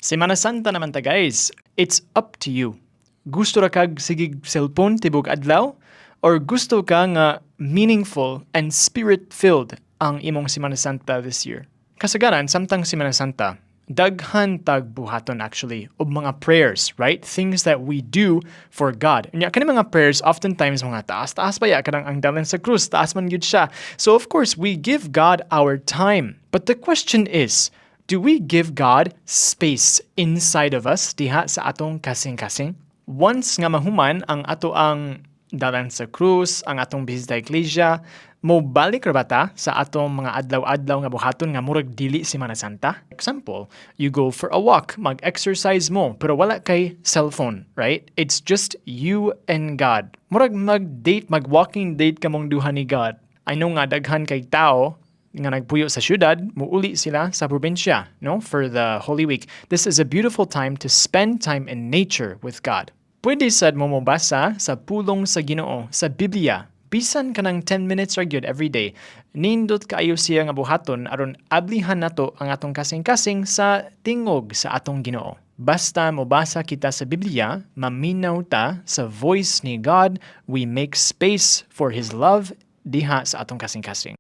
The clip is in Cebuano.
Semana Santa naman ta, guys. It's up to you. Gusto ra kag sigig cellphone tibok adlaw or gusto ka nga meaningful and spirit-filled ang imong Semana Santa this year? Kasagaran, samtang Semana Santa, daghan tag buhaton actually og mga prayers, right? Things that we do for God. Unya kani mga prayers, oftentimes mga taas-taas pa ya, kanang ang dalan sa krus, taas man gyud siya. So of course, we give God our time. But the question is, do we give God space inside of us diha sa atong kasing-kasing? Once nga mahuman ang ato ang dalan sa krus, ang atong bisita iglesia, mo balik ra ba ta sa atong mga adlaw-adlaw nga buhaton nga murag dili Semana Santa? Example, you go for a walk, mag-exercise mo, pero wala kay cellphone, right? It's just you and God. Murag mag-date, mag-walking date kamong duha ni God. I know nga daghan kay tao nga nagpuyo sa syudad, muuli sila sa probinsya, no? For the Holy Week. This is a beautiful time to spend time in nature with God. Pwede sad mo mobasa sa pulong sa Ginoo sa Biblia. Bisan kanang 10 minutes ra gyud every day. Nindot kaayo siya nga buhaton aron ablihan nato ang atong kasing-kasing sa tingog sa atong Ginoo. Basta mobasa kita sa Biblia, maminaw ta sa voice ni God, we make space for His love diha sa atong kasing-kasing.